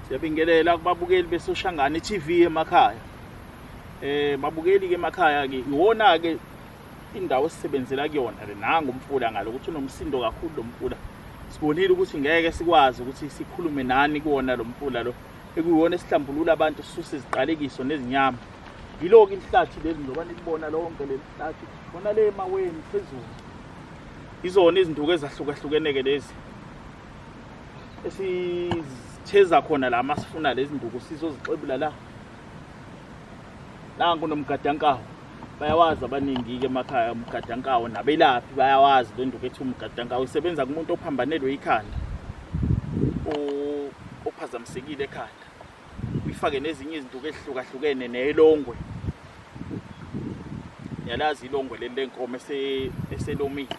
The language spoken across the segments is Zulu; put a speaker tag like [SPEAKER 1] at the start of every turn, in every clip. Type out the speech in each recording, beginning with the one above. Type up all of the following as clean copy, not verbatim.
[SPEAKER 1] Siyabingelela kubabukeli beSoshangane TV emakhaya. Babukeli ke emakhaya ke iwona ke indawo esisebenzela kuyona le nangu umfula ngalo ukuthi unomsindo kakhulu lo mfula. Sibonile ukuthi ngeke sikwazi ukuthi sikhulume nani kuwona lo mfula lo ekuyiwona esihlambulula abantu sisuse iziqalekiso nezinyama. Yiloko ihlathi leli njengoba nilibona lonke leli hlathi khona le emaweni phezulu. Izona izinduku ezahlukahlukene ke lezi. Esitheza khona la masifuna lezi nduku sizozixebula la. Nanku nomgadankawo, bayawazi abaningi-ke emakhaya umgadankawo, nabelaphi bayawazi le nduku ethi umgadankawo isebenza kumuntu ophambanelwe ikhanda, ophazamisekile ekhanda. Uyifake nezinye izinduku ezihlukahlukene nelongwe. Yalazi ilongwe leli lenkomo eselomile,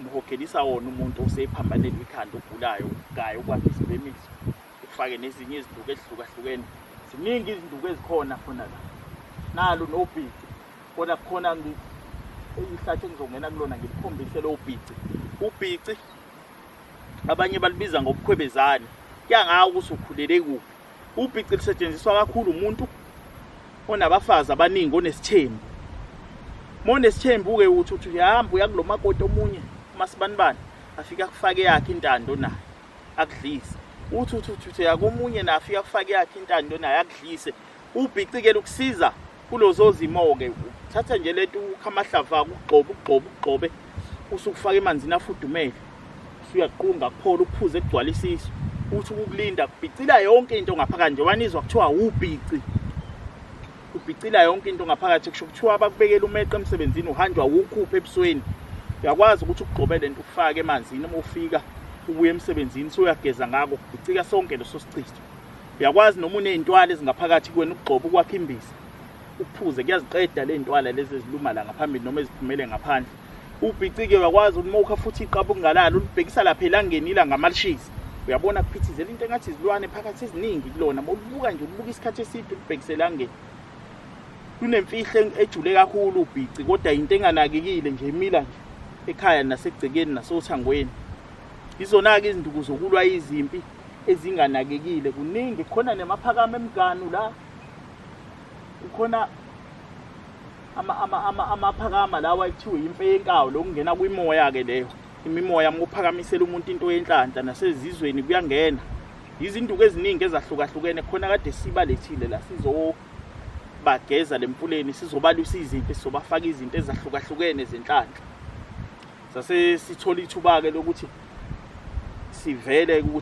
[SPEAKER 1] umhogelisa wona umuntu osephambanelwe ikhanda, ogulayo, ugaye ukwakhe isibhemiso, ufake nezinye izinduku ezihlukahlukene. Ziningi izinduku ezikhona khona la. Nalo nobhici kodwa kukhona ihlathi engizongena kulona ngikukhombise lo bhici. Ubhici abanye balibiza ngobukhwebezane, kuya ngawo ukuthi ukhulele kuphi. Ubhici lisetshenziswa kakhulu umuntu onabafazi abaningi, onesithembu. Uma unesithembu-ke uthi uthi uyahamba uya kulo makoti omunye umasibanibani, afike akufake yakhe intando naye akudlise. Uthi uthi uthi uthi uya komunye naye afike akufake yakhe intando naye akudlise. Ubhicike lukusiza kulozo zimo-ke. Uthatha nje lento ukha amahlavu akho, ugxobe ugxobe ugxobe, usukufaka emanzini afudumele, usuyaqunga kuphola, uphuze kugcwala isisu. Uthi ukukulinda kubhicila yonke into ngaphakathi, njengoba nizwa kuthiwa ubhici, ubhicila yonke into ngaphakathi. Kusho kuthiwa abakubekela umeqo emsebenzini, uhanjwa uwukhuphe ebusweni. Uyakwazi ukuthi ugxobe lento ufake emanzini, uma ufika ubuye emsebenzini usuyageza ngako, kubhicika sonke leso sichitho. Uyakwazi noma uney'ntwala ezingaphakathi kuwena ukugxoba ukwakha imbiza uphuze, kuyaziqeda ley'ntwala lezi eziluma la ngaphambili noma eziphumele ngaphandle. Ubhicike uyakwazi uma ukha futhi iqaba ukungalali, ulibhekisa lapha elangeni, ilanga malishisa, uyabona kuphithizela into engathi izilwane phakathi eziningi kulona. Uma ulibuka nje, ulibuka isikhathi eside ulibhekise elangeni, lunemfihlo ejule kakhulu ubhici, kodwa into enganakekile nje, imila nje ekhaya nasegcekeni nasothangweni. Izona-ke izinduku zokulwa izimpi ezinganakekile. Kuningi khona, nemaphakama emganu la kukhona amaphakama lawa ekuthiwa imfe yenkawu, lokungena kwimoya-ke leyo imimoya uma uphakamisela umuntu into yenhlanhla, nasezizweni kuyangena. Izinduku eziningi ezahlukahlukene khona kade sibalethile la, sizobageza lemfuleni, sizobalwisa izimpi, sizobafaka izinto ezahlukahlukene zenhlanhla. Sase sithola ithuba-ke lokuthi sivele ukuthi